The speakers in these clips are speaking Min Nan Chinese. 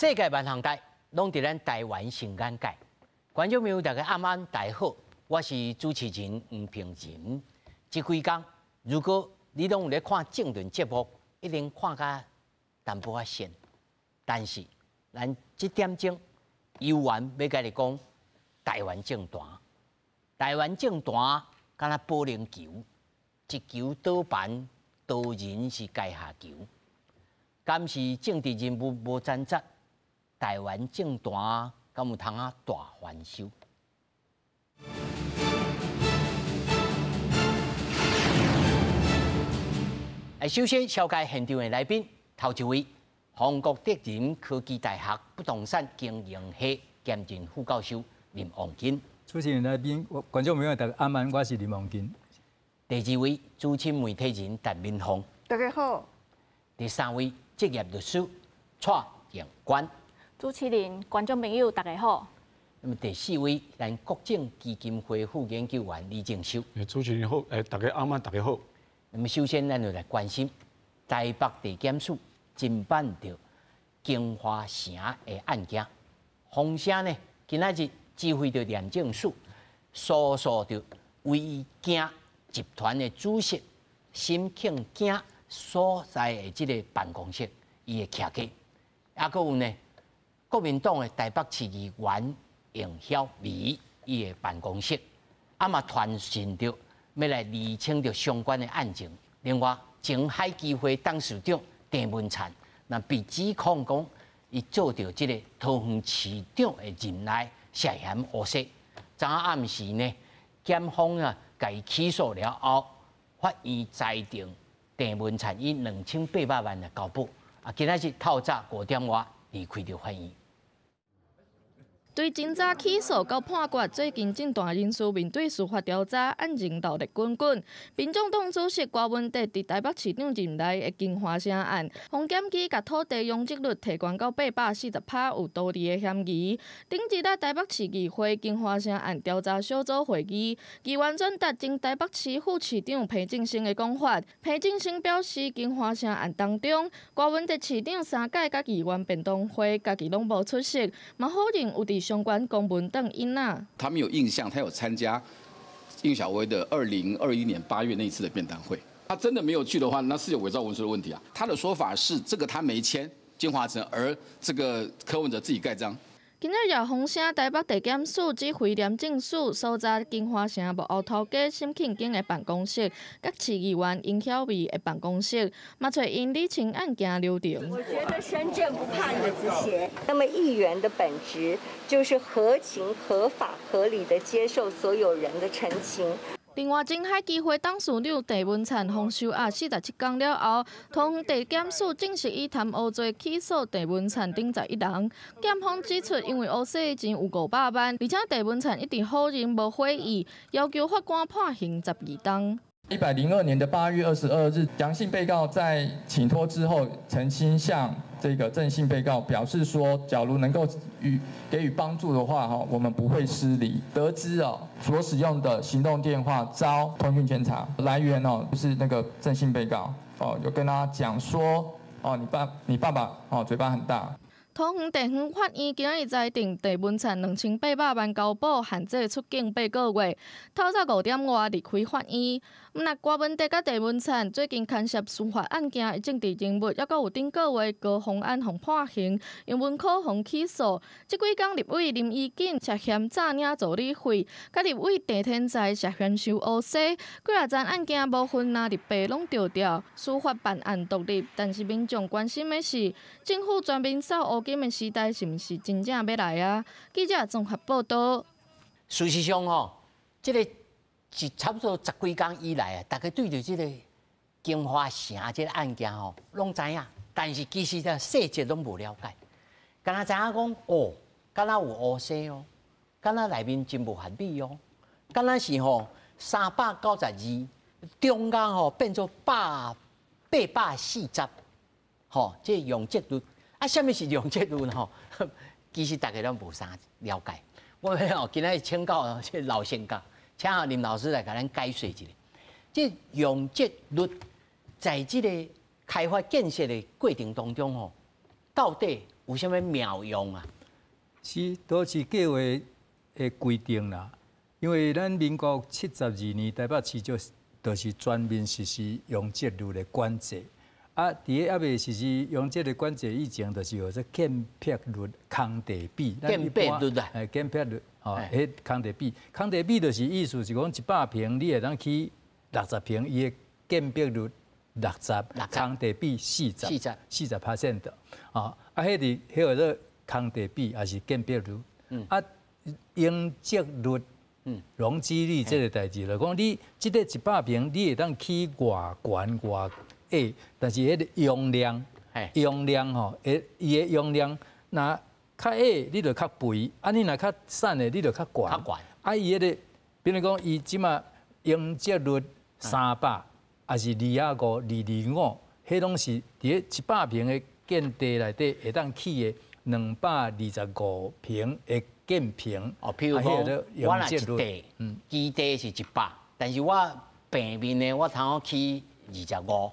世界萬項代，攏佇咱台灣新眼界。觀眾朋友，大家暗安，大家好，我是主持人黃平仁。這幾工，如果你攏有咧看政論節目，一定看甲淡薄仔癬。但是，咱這點鐘猶原欲共你講台灣政壇。台灣政壇敢若保齡球，一球倒盤，多人是階下囚。敢是政治人物無專責？台灣政壇敢有通啊大翻修？首先，紹介現場的來賓，頭一位，法國德仁科技大學不動產經營系兼任副教授林旺金。主持人來賓，觀眾朋友大家暗安，我是林旺金。第二位，資深媒體人陳敏鳳。大家好。第三位，職業律師蔡榮冠。主持人、觀眾朋友，大家好。那麼第四位，咱國政基金會副研究員李正修。主持人好，大家暗安，大家好。那麼首先，咱就來關心台北地檢署偵辦著京華城的案件。風聲呢，今仔日指揮著廉政署搜索著威京集團的主席沈慶京所在的這个辦公室，伊的徛家，抑閣有呢，國民黨的台北市議員應曉薇伊的辦公室，啊嘛傳訊著欲來釐清著相關的案情。另外，前海基會董事長鄭文燦，若被指控講伊做著這个桃園市長的任內涉嫌烏洗。昨暗時呢，檢方啊共伊起訴了後，法院裁定鄭文燦以2800萬來交保。啊，今仔日透早5點外離開著法院。對偵查起訴到判決，最近政壇人士面對司法調查，案情鬧熱滾滾。民眾黨主席柯文哲佇台北市長任內的京華城案，予檢舉共土地容積率提懸到840%，有圖利的嫌疑。頂日仔台北市議會京華城案調查小組會議，議員轉達前台北市副市長彭正聲的講法。彭正聲表示，京華城案當中，柯文哲市長三屆佮議員便當會，家己攏無出席，嘛否認有佇相關公文當印啊。他沒有印象，他有參加應曉薇的2021年8月那一次的便當會。他真的沒有去的話，那是有偽造文書的問題啊。他的說法是，這個他沒簽京華城，而這個柯文哲自己蓋章。今日也風聲，台北地檢署指揮廉政署搜查京華城幕後頭家沈慶京的辦公室，佮市議員殷曉薇的辦公室，嘛揣𪜶理清案件流程。我覺得身正不怕影子斜。那麼議員的本職就是合情、合法、合理的接受所有人的陳情。另外，前海基會董事長鄭文燦予收押47工了後，桃園地檢署正式以貪污罪起訴鄭文燦等11人。檢方指出，因為烏洗錢有500萬，而且鄭文燦一直否認無悔意，要求法官判刑12冬。102年的8月22日，楊姓被告在請託之後，曾經向這個鄭姓被告表示說，假如能夠予給予幫助的話，哈，我們不會失禮。得知哦，所使用的行動電話遭通訊監察，來源哦，就是那個鄭姓被告哦，有跟他講說，哦，你爸爸哦，嘴巴很大。桃園地方法院今日裁定鄭文燦2800萬交保，限制出境八個月。透早5點外離開法院。毋但柯文哲佮鄭文燦最近牽涉司法案件的政治人物，抑閣有頂個月高虹安予判刑，楊文科予起訴。這幾工立委林宜瑾涉嫌詐領助理費，佮立委鄭天才涉嫌收烏洗，幾若欉案件無分藍綠白攏著調。司法辦案獨立，但是民眾關心的是，政府全面掃烏金的時代是毋是真正欲來啊？記者綜合報道。事實上吼，這个是差不多十幾工以來啊，大家對著這个京華城這个案件吼，攏知影，但是其實的細節攏無了解。敢若知影講哦，敢若有烏洗哦，敢若內面真無合理哦，敢若是吼392，中間吼變做840，吼，這个容積率啊，啥物是容積率吼？其實大家攏無啥了解。我吼今仔日請教這个老先生，請林老師來共咱解說一下。這容積率在這个開發建設的過程當中吼，到底有啥物妙用啊？是都市计划的规定啦，因為咱民國72年台北市就是全面實施容積率的管制。啊，佇咧猶未實施容積的管制以前，就是叫做建蔽率空地比。建蔽率啊？欸，建蔽率，吼，彼空地比，空地比就是意思是講100平你會當起60坪，伊的建蔽率六十，空地比四十，40%的，啊，啊，彼佇彼個做空地比，也是建蔽率。啊，容積率、容積率這個代誌，就講你這個100坪，你會當起偌懸偌矮，但是彼個容量，容量吼，伊的容量若較矮，你就較肥；啊，你若較瘦的，你就較懸。較懸。啊，伊彼個，比如講，伊這馬容積率300，抑是2.5、2.25，彼攏是佇咧100坪的建地內底會當起的225坪的建坪。哦，譬如講，我若一地，基地是100，但是我平面的我通好起25。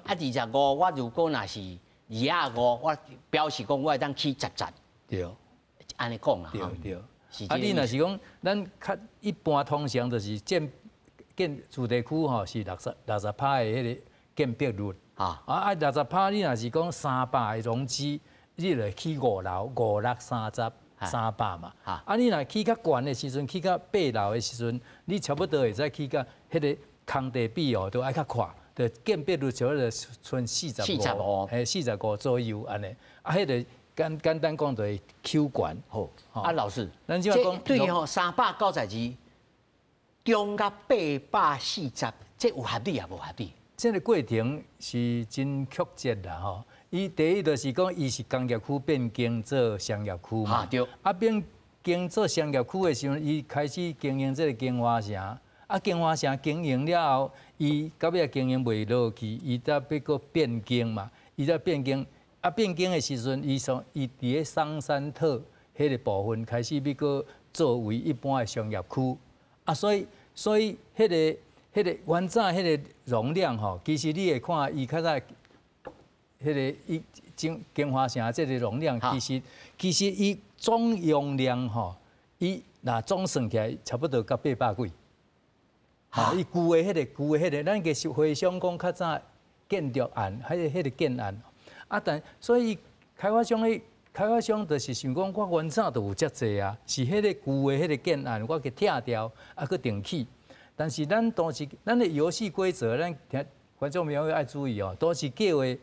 啊，25，我如果若是2.5，我表示講我會當起10十。對。按呢講啦。對對。啊，你若是講，咱較一般通常就是建建住宅區吼是60%的彼個建蔽率。啊。啊，60%你若是講300的容積，你就起5樓，五六三十，三百嘛。啊，你若起較懸的時陣，起到8樓的時陣，你差不多會使起到彼個空地比哦，都愛較闊。就建蔽率差不多賰45，嘿，45左右按呢。啊，彼個簡簡單講就是起懸。好，啊，老師，咱這講對吼，392，中甲840，這有合理抑無合理？這個過程是真曲折啦，吼。伊第一就是講，伊是工業區變更做商業區嘛。對。啊，變更做商業區的時陣，伊開始經營這個京華城。啊，京華城經營了後，伊到尾經營袂落去，伊才欲閣變更嘛。伊才變更，啊，變更的時陣，伊說伊佇咧松山特彼個部分開始欲閣作為一般的商業區。啊，所以彼個原早彼個容量吼，其實你會看伊較早彼個伊京京華城這個容量，其實伊總容量吼，伊若總算起來差不多到800幾。吼，伊舊的彼個舊的彼個，咱其實回想講較早建築案，彼個建案，啊，但所以開發商伊開發商就是想講，我原早就有遮濟啊，是彼個舊的彼個建案，我去拆掉，啊，閣重起。但是咱當時咱的遊戲規則，咱聽觀眾朋友愛注意哦，都市計劃，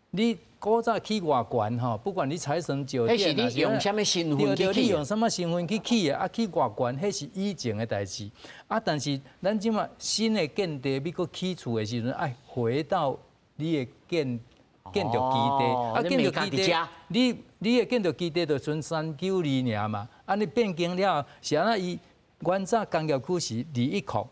你古早起偌懸吼，不管你財神酒店，彼是你用啥物身份去起？你用啥物身份去起的？啊，起偌懸，彼是以前的代誌。啊，但是咱這馬新的建地，欲閣起厝的時陣，愛回到你的建築基地。啊，建築基地，你的建築基地就賰392爾嘛。啊，你變更了後，是按怎伊原早工業區是210，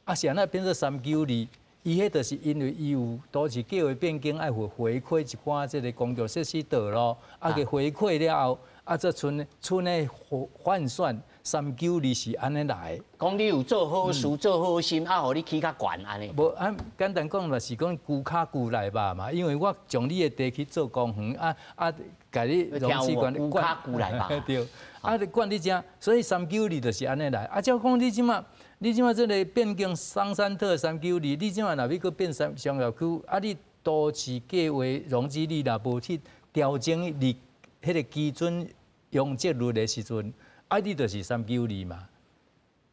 啊，是按怎變做392？伊彼就是因為伊有都市計劃變更，愛回饋一寡這個公共設施道路，啊，給回饋了後，啊，這賰賰的換算392是按呢來。講你有做好事、做好心，啊，予你起較懸按呢？無啊，簡單講嘛是講牛跤牛來肉嘛，因為我將你的地去做公園，啊啊，共你容積管牛跤牛來肉。對，啊，你管你遮，所以392就是按呢來。啊，照講你這馬。你這馬這個變更松山特392，你這馬若欲閣變商商業區，啊，你都市計劃容積率若無去調整你彼個基準容積率的時陣，啊，你就是三九二嘛。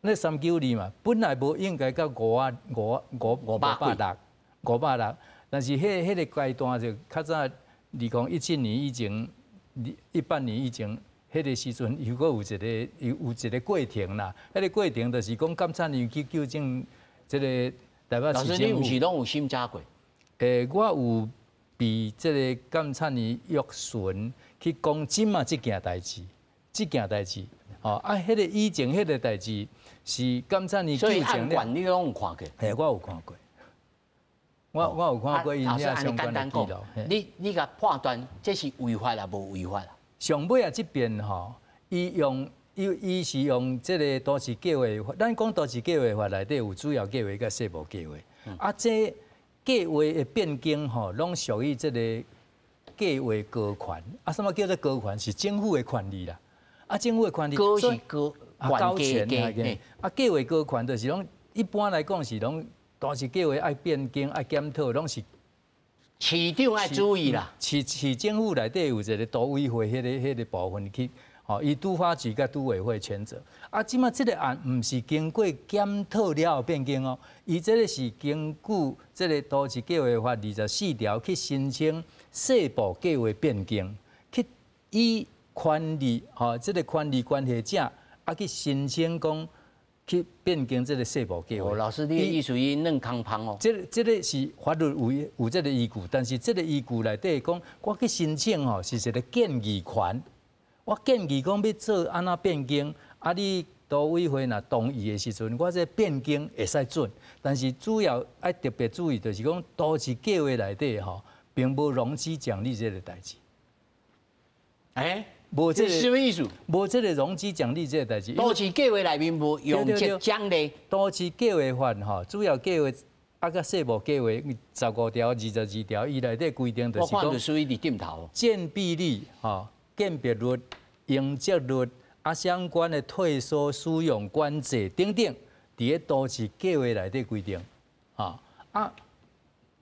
那三九二嘛，本來無應該到五啊五五560 560，但是彼個階段就較早2017年以前，18年以前。彼個時陣又閣有一個過程啦，彼個過程就是講監察院去糾正這個台北市政府。老師，你毋是攏有審查過？欸，我有被這個監察院約詢去講這馬這件代誌，這件代誌，吼啊，彼個以前彼個代誌是監察院糾正了。所以你攏有看過？嘿，我有看過。我有看過𪜶遐相關的記錄。你共判斷這是違法抑無違法？上尾啊，這邊吼，伊用伊伊是用這個都市計劃法，咱講都市計劃法內底有主要計劃佮細部計劃。啊，這計劃的變更吼，攏屬於這個計劃高權。啊，啥物叫做高權？是政府的權力啦。啊，政府的權力。高是高，高權啊，計劃高權就是講，一般來講是攏，都市計劃愛變更、愛檢討，攏是市長愛注意啦。市政府內底有一個都委會，彼個部分去，吼，伊都發局佮都委會權責。啊，這馬這個案毋是經過檢討了後變更哦，伊這個是根據這個都市計劃法24條去申請細部計劃變更，去以權利吼，這個權利關係者啊去申請講去變更這個細部計劃。老師，你的意思伊軟空芳哦？這個是法律有這個依據，但是這個依據內底講，我去申請吼是一個建議權，我建議講欲做按怎變更，啊你都委會若同意的時陣，我這變更會使准。但是主要愛特別注意，就是講都市計劃內底吼，並無容積獎勵這個代誌。欸？無這個什麼意思？無這個容積獎勵這個代誌。都市計劃內面無容積獎勵。都市計劃法吼，主要計劃啊，佮細部計劃15條、22條，伊內底規定就是講，屬於佇頂頭。建蔽率、吼鑑別率、容積率啊，相關的退縮、使用管制等等，佇咧都市計劃內底規定，吼啊，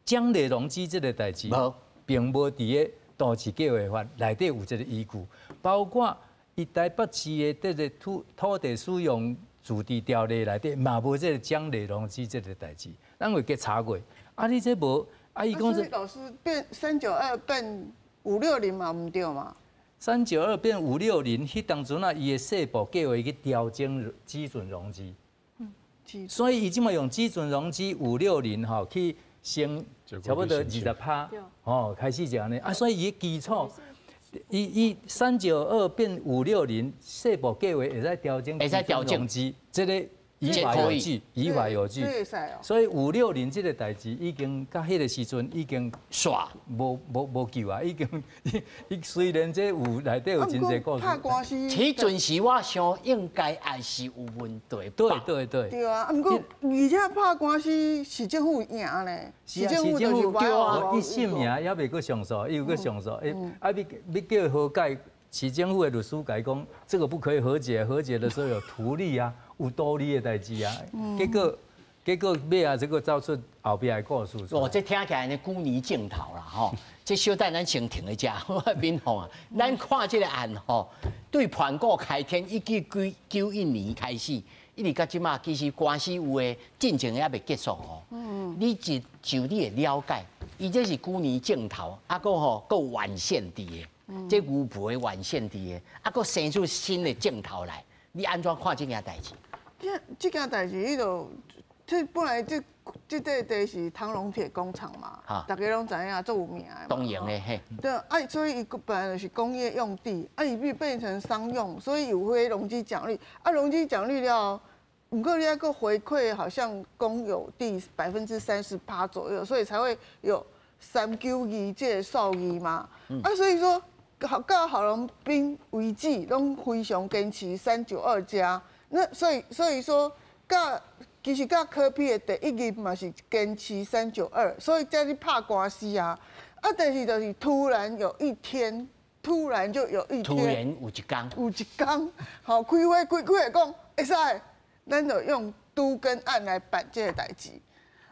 獎勵容積這個代誌，並無佇咧都市計劃法內底有這個依據。包括伊台北市的這個土地使用自治條例內底，嘛無這個獎勵容積這個代誌，咱有去查過。啊，你這無，啊，伊講這老師變392變560嘛，毋對嘛？ 392變五六零，彼當陣啊，伊的細部計劃去調整基準容積，所以伊這馬用基準容積五六零吼去升差不多20%，哦，開始就按呢。啊，所以伊的基礎。伊392變560，細部計劃會使調整，會使調整容積，這個依法有據，依法有據。所以560這個代誌已經到彼個時陣已經煞無救啊！已經伊雖然這有內底有真濟故事。拍官司。彼陣時我想應該也是有問題。對對對。對啊，毋過而且拍官司市政府贏呢，市政府就是啊，伊審贏猶未閣上訴，伊有閣上訴，啊欲叫和解，市政府的律師共伊講，這個不可以和解，和解的時候有圖利啊。有道理的代誌啊，結果尾啊，這個走出後壁的故事。哦，這聽起來呢，舊年鏡頭啦吼，這小等咱先停一下，我敏鳳啊，咱看這個案吼，對盤古開天1991年開始，一直到這馬，其實官司有的進程猶未結束吼。你就就你的了解，伊這是舊年鏡頭，啊，閣吼閣有原線佇的，這牛婆的原線佇的，啊，閣生出新的鏡頭來，你按怎看這件代誌？這件代誌，伊就這本來這塊地是唐龍鐵工廠嘛，大家攏知影，足有名的嘛。東營的嘿。對啊，所以伊本來就是工業用地，啊，伊變成商用，所以有彼容積獎勵。啊，容積獎勵了，毋過你愛閣回饋，好像公有地38%左右，所以才會有392這個數字嘛。啊，所以說，到郝龍斌為止，攏非常堅持三九二加。那所以說，佮其實佮柯 P 的第一任嘛是堅持三九二，所以才去拍官司啊。啊，但是就是突然有一天，突然就有一天，突然有一天，有一天，好開會開開會講，會使，咱就用都更案來辦這個代誌。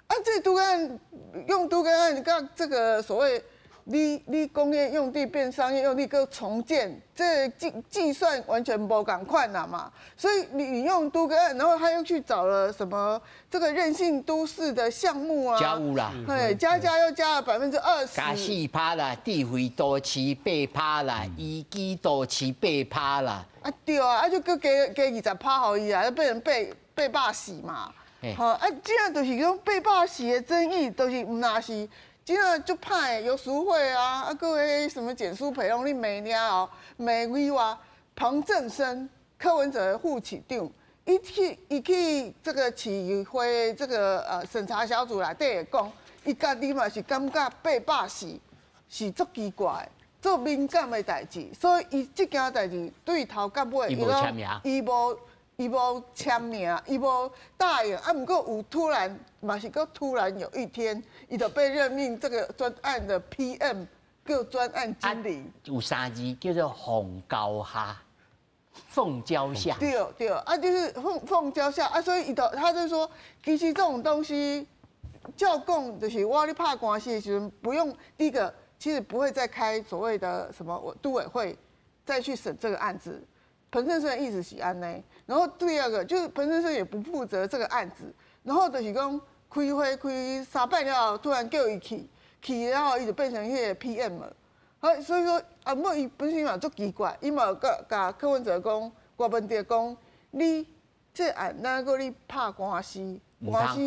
啊，這都更案用都更案，佮這個所謂你工業用地變商業用地，閣重建，這計算完全無仝款啦嘛。所以你用都更案，然後他又去找了什麼這個韌性都市的項目啊，加有啦，對，加又加了20%，加4%啦，智慧都市8%啦，宜居都市8%啦。啊對啊，啊就閣加20%予伊啊，就變成840嘛。好啊，這樣就是講840的爭議，就是毋若是。真正足歹的游淑慧啊，啊，閣彼什麼簡舒培攏咧罵了後，罵委外彭正聲，柯文哲的副市長，伊去這個市會這個審查小組內底會講，伊家己嘛是感覺840是足奇怪、足敏感的代誌，所以伊這件代誌對頭到尾，伊無簽名，伊無簽名，伊無答應，啊，毋過有突然，嘛是閣突然有一天，伊就被任命這個專案的 PM，叫专案经理。有三字叫做凤高下，凤蕉下。对对，啊，就是凤蕉下啊，所以伊就他就说，其实这种东西，照讲就是我咧拍官司的时阵，不用第一个，其实不会再开所谓的什么都委会再去审这个案子。彭正胜的意思是按呢，然后第二个就是彭正胜也不负责这个案子，然后就是讲开会开三摆了后，突然叫伊去，去了后伊就变成彼个 PM 了。啊，所以说啊，毋过伊本身嘛足奇怪，伊嘛有共柯文哲讲，郭文哲讲，你这案哪阁你拍官司，官司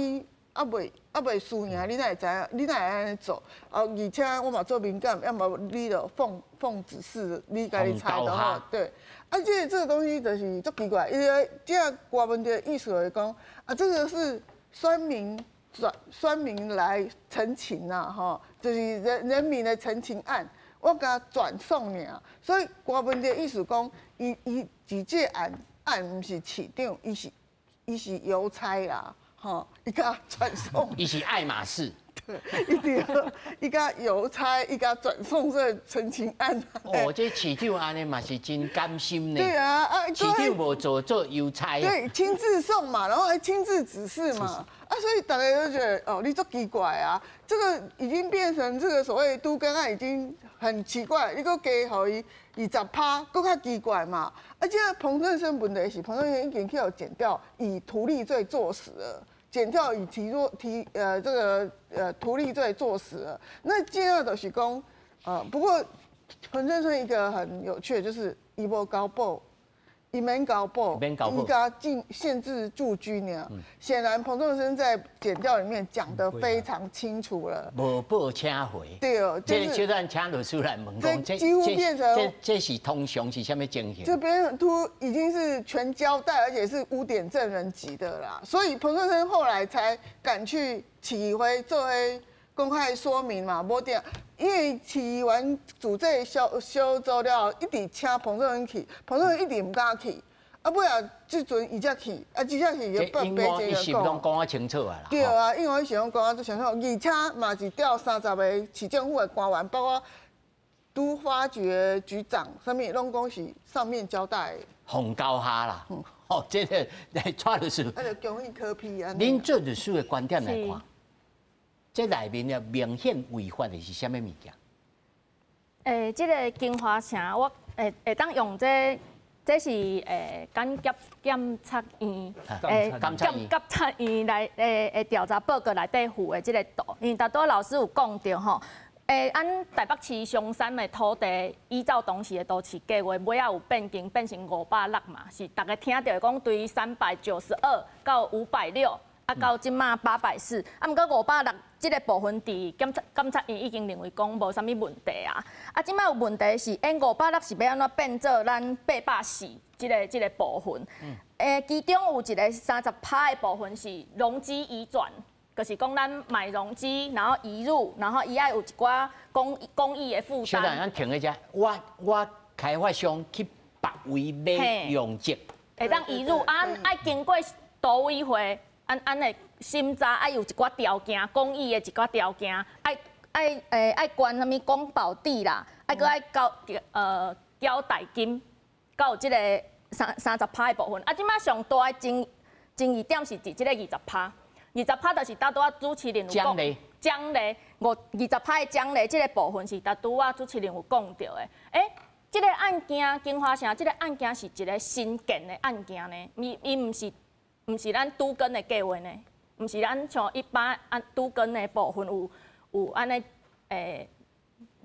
犹未输赢，你哪会知影？你哪会按呢做？啊，而且我嘛做敏感，要么你就奉奉指示，你家己猜就好。对，啊，这个东西就是足奇怪，因为这个郭文哲的意思就是讲，啊，这个是选民转选民来陈情呐，吼，就是人民的陈情案。我共转送尔，所以郭文哲意思讲，伊伫这案毋是市长，伊是邮差啦，吼，伊共转送。伊是爱马仕。对，伊对，伊共邮差，伊共转送这陈情案。哦，这市长按呢嘛是真甘心呢。对啊，啊，市长无做做邮差。对，亲自送嘛，然后还亲自指示嘛。啊，所以大家都觉得哦，你足奇怪啊，这个已经变成这个所谓都更案已经很奇怪，你阁加予伊20趴，阁较奇怪嘛。啊，这彭正声问题是彭正声已经去予检调，以图利罪坐实了，检调以提若提呃这个图利罪坐实了。那接下就是讲，不过彭正声一个很有趣的就是伊无交保。伊免交保，伊共禁限制住居呢。显然，彭仲生在检调里面讲得非常清楚了。无报请回。对哦，这就咱请律师来问讲，这几乎变成这是通常是啥物情形？这边都已经是全交代，而且是污点证人级的啦。所以彭仲生后来才敢去市议会做公开说明嘛，无定，因为市议员组这小小组了，一直请彭仲生去，彭仲生一直毋敢去，啊，尾仔这阵伊才去，啊，这才去就白白这个讲。拢讲啊清楚啊啦。对啊，因为伊是拢讲啊足清楚，而且嘛是调30个市政府的官员，包括都发局局长，啥物拢讲是上面交代。红高哈啦，哦，这个来蔡律师。啊，就恭喜柯 P 啊。恁做律师的观点来看。这内面的明显违法的是啥物物件？这个京华城，我会当用这，这是检检检察院，检检察院来调查报告内底附的这个图，因为头拄老师有讲著吼，按台北市松山的土地，依照当时的都市计划，尾仔有变更变成560嘛，是逐家听著讲对392到560。啊，到这马840，啊，毋过560这个部分，伫检察院已经认为讲无啥物问题啊。啊，这马有问题是，560是欲按怎变做咱840这个部分？其中有一个30趴的部分是容积移转，就是讲咱买容积，然后移入，然后伊爱有一寡公益的负担。小等，咱停一下，我开发商去别位买容积，会当移入，啊，爱经过都委会。按按的审查爱有一寡条件，公益的一寡条件，爱捐啥物公保地啦，爱阁爱交代金，阁有这个30趴的部分。啊，这马上大的争议点是伫这个二十趴，二十趴就是头拄仔主持人有讲奖励20趴的奖励，这个部分是头拄仔主持人有讲著的。这个案件京华城这个案件是一个新建的案件呢，伊毋是咱都更的计划呢，毋是咱像一般按都更的部分有按呢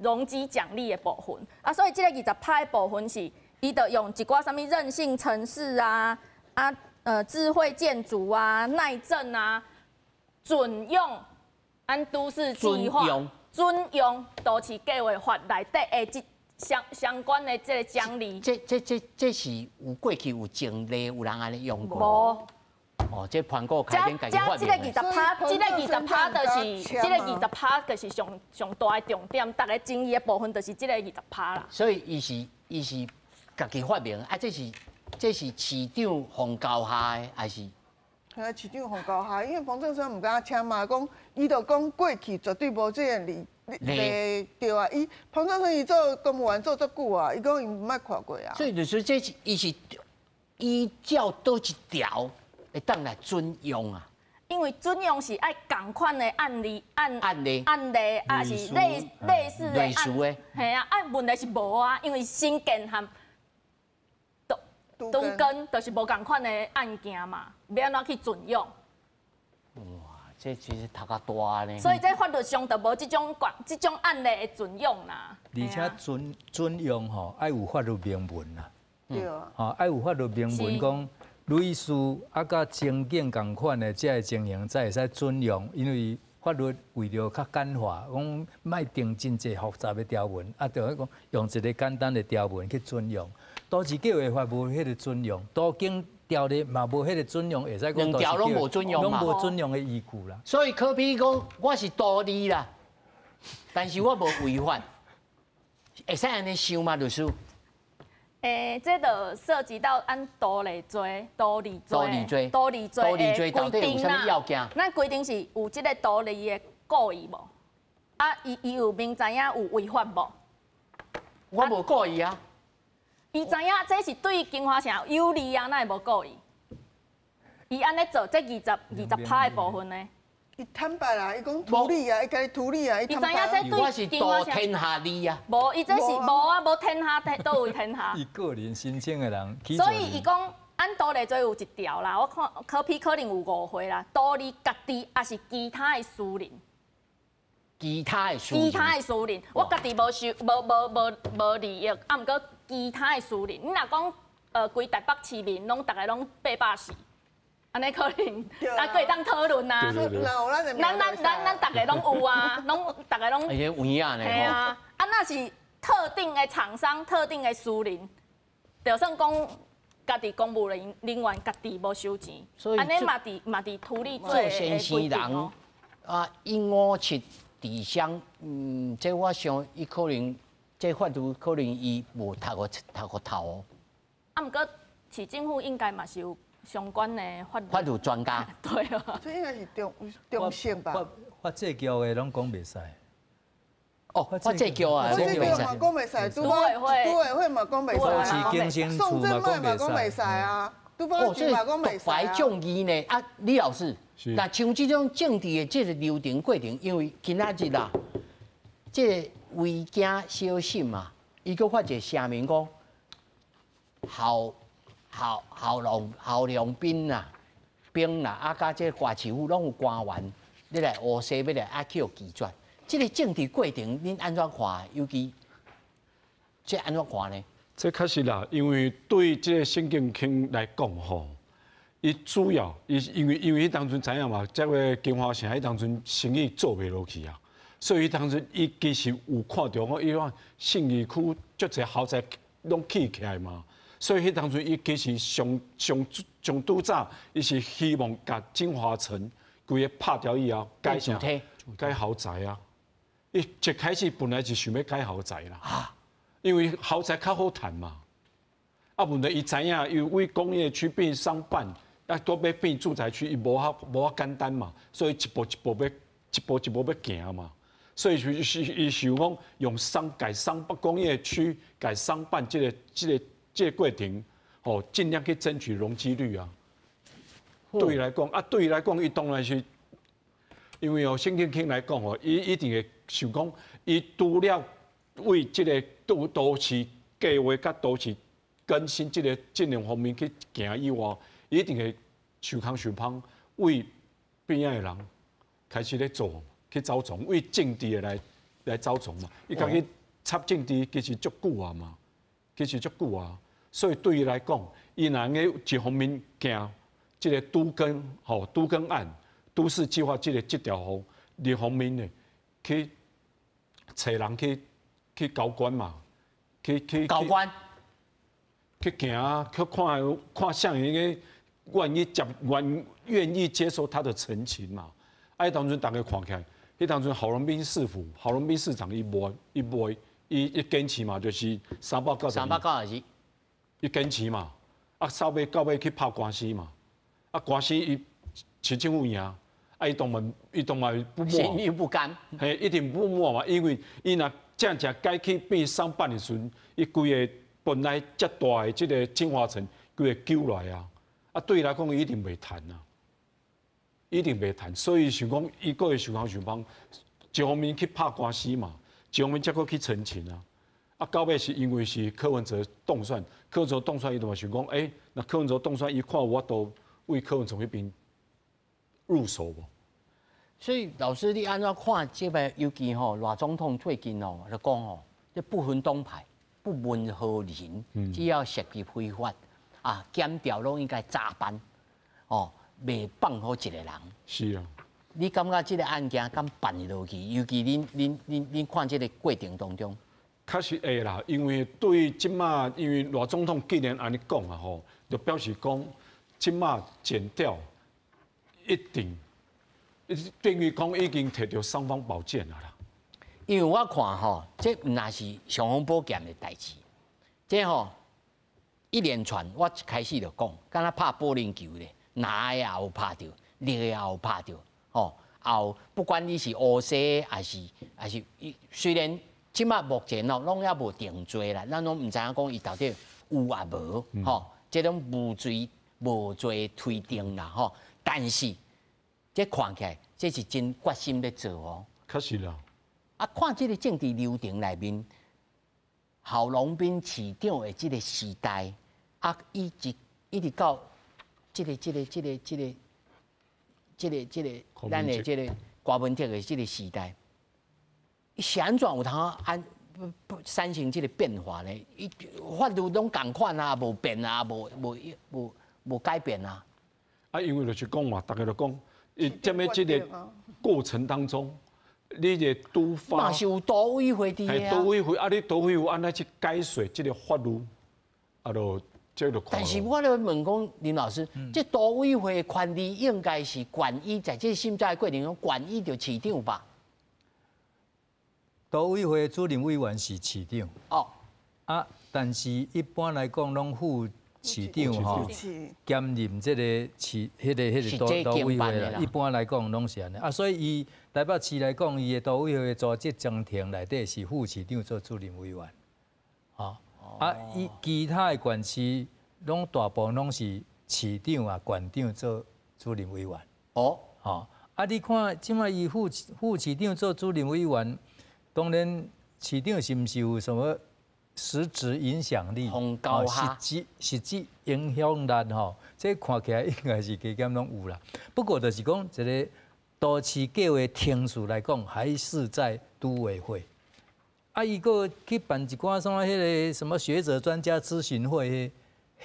容积奖励的部分啊，所以这个二十趴的部分是，伊就用一寡啥物韧性城市啊智慧建筑啊耐震啊，准用按都市计划准用都市计划法内底的这相关的这个奖励。这是有过去有前例有人按呢用过？无。哦，这盘古开展家己发明的。这个二十趴，这个二十趴就是，这个二十趴就是上上大的重点，逐家争议的部分就是这个二十趴啦。所以伊是家己发明，啊，这是市长洪高下的，还是？系啊，市长洪高下，因为彭正声毋敢签嘛，讲伊就讲过去绝对无这个例例對啊，伊彭章順伊做公務員做足久啊，伊講伊毋捌看過啊。所以就是這是伊是依照佗一條會當來準用啊。因為準用是愛仝款的案例案案例案例，抑是類似的類似的。嘿啊，啊問題是無啊，因為新建和都更就是無仝款的案件嘛，欲按怎去準用？哇，這其實讀較大呢。所以這法律上就無這種案例的準用啦。而且準用吼，愛有法律明文啦。對啊。吼，愛有法律明文講，類似啊，佮情景仝款的這个情形，才會使準用，因為法律為著較簡化，講莫定真濟複雜的條文，啊，就講用一個簡單的條文去準用。都市計劃法無彼個準用，都更條例嘛無彼個準用，會使講兩條攏無準用嘛，攏無準用的依據啦。所以柯 P 講我是圖利啦，但是我無違法，會使按呢想嗎，律師？這就涉及到按圖利罪、圖利罪、圖利罪、圖利罪的規定啦。咱規定是有這個圖利的故意無？啊，伊有明知影有違法無？我無故意啊。伊知影這是對金華城有利啊，哪會無故意？伊按呢做，這20%的部分呢？伊坦白啦，伊講圖利啊，伊家己圖利啊，伊知影這對金華城天下利啊。無，伊這是無啊，無天下，佗位天下。伊個人申請的人，所以伊講，按圖利罪有一條啦，我看柯 P 可能有誤會啦，圖利家己抑是其他的私人。其他的私人。其他的私人，我家己無受，無利益，啊，毋過其他的私人，你若講，規台北市民攏逐个攏840。按呢可能，啊，閣會當討論啊。咱咱咱咱逐个攏有啊，攏逐个攏。而且有影呢。嘿啊，啊，若是特定的廠商、特定的私人，就算講家己公務人員家己無收錢，按呢嘛佇圖利罪做先生人啊，157佇鄉，這我想伊可能，這法律可能伊無讀個頭哦。啊，毋過市政府應該嘛是有相關的法律專家。對啊。這應該是中性吧？法制局的攏講袂使。哦，法制局啊，法制局嘛講袂使，都委會嘛講袂使，宋正邁嘛講袂使啊，都保局嘛講袂使啊。白眾議呢？啊，李老師，那像這種政治的這個流程過程，因為今仔日啦，這個危驚小心嘛，伊閣發一個聲明講，郝龍斌啦，兵啦，啊，佮這個歌市府攏有官員，你來烏西欲來啊去予拒絕。這個政治過程，恁按怎看？尤其這按怎看呢？這確實啦，因為對這個沈建清來講吼，伊主要伊因為彼當陣知影嘛，這個金華城彼當陣生意做袂落去啊，所以彼當陣伊其實有看著講，伊講信義區足濟豪宅攏起起來嘛，所以彼當陣伊其實上上上拄早，伊是希望共金華城規个拍掉以後改啥？改豪宅啊！伊一開始本來是想欲改豪宅啦，因為豪宅較好趁嘛。啊，問題伊知影，伊為工業區變商辦，啊，閣欲變住宅區，伊無遐簡單嘛，所以一步一步欲一步一步欲行嘛。所以是伊想講用商改商工業區改商辦這個過程，吼，盡量去爭取容積率啊。對伊來講，啊，對伊來講，伊當然是，因為哦，沈建清來講吼，伊一定會想講，伊除了為這個都市計劃佮都市更新這個這兩方面去行以外，伊一定會想空想芳，為邊仔的人開始咧做，去走傱，為政治的來走傱嘛。伊家己插政治其實足久啊嘛，其實足久啊。所以對伊來講，伊若按呢一方面行這個都更吼都更案、都市計劃這條路，另一方面呢，去揣人去交關嘛，去交關，去行啊，去看看啥人個願意接願意接受他的陳情嘛。啊，彼當陣逐家看起來，彼當陣郝龍斌市府、郝龍斌市長伊無伊袂伊堅持嘛，就是392，392，伊堅持嘛，啊，到尾去拍官司嘛，啊，官司伊市政府贏，啊，啊，伊當然伊當然不滿，心有不甘，嘿，一定不滿嘛，因為伊若正正改去變商辦的時陣，伊規个本來遮大的這個京華城，規個救來啊，啊，對伊來講，伊一定袂趁啊，一定袂趁，所以想講，伊閣會想方想方，一方面去拍官司嘛，一方面才閣去陳情啊。啊，到尾是因為是柯文哲當選，柯文哲當選，伊就嘛想講，欸，那柯文哲當選，伊看有法度為柯文哲彼邊入手無？所以老師，你按怎看這個？尤其吼，賴總統最近哦，就講吼，這不分黨派，不問何人，只要涉及非法啊，檢調攏應該查辦，哦，袂放予一個人。是啊。你感覺這個案件敢辦得落去？尤其恁看這個過程當中，確實會啦，因為對這馬，因為賴總統既然按呢講啊吼，就表示講這馬檢調一定。等於講已經提著尚方寶劍啊啦。因為我看吼，這毋若是尚方寶劍的代誌，這吼一連串，我一開始就講，敢若拍保齡球咧，藍的也有拍著，綠的也有拍著，吼，也有不管你是烏西還是還是，雖然這馬目前哦攏猶無定罪啦，咱攏毋知影講伊到底有抑無，吼，這種無罪推定啦，吼，但是。這看起來，這是真決心咧做哦。確實啦。啊，看這個政治流程內面，郝龍斌市長的這個時代，啊，一直一直到這個這個這個這個這個這個咱的這個柯文哲的這個時代，是按怎有通按產生這個變化呢？伊法律攏仝款啊，無變啊，無改變啊。啊，因為就是講嘛，大家都講。伊踮咧這個過程當中，你的都發嘛是有都委會佇啊。都委會啊，你都委會按怎去解說這個法律，啊，就這就。但是我咧問講林老師，這都委會的權力應該是權威，在這審查的過程中，權威著市長吧？都委會主任委員是市長。哦。啊，但是一般來講，攏副市長吼兼任這個市，彼個彼個都委會啦。一般來講攏是按呢。啊，所以伊台北市來講，伊的都委會的組織章程內底是副市長做主任委員。吼，啊，伊其他的縣市攏大部分攏是市長啊、縣長做主任委員。哦，吼，啊，你看這擺伊副市長做主任委員，當然市長是毋是有什麼實質影響力，實質影響力吼，這看起來應該是加減攏有啦。不過就是講一個都市計劃程序來講，還是在都委會。啊，伊閣去辦一寡什麼彼個什麼學者專家諮詢會，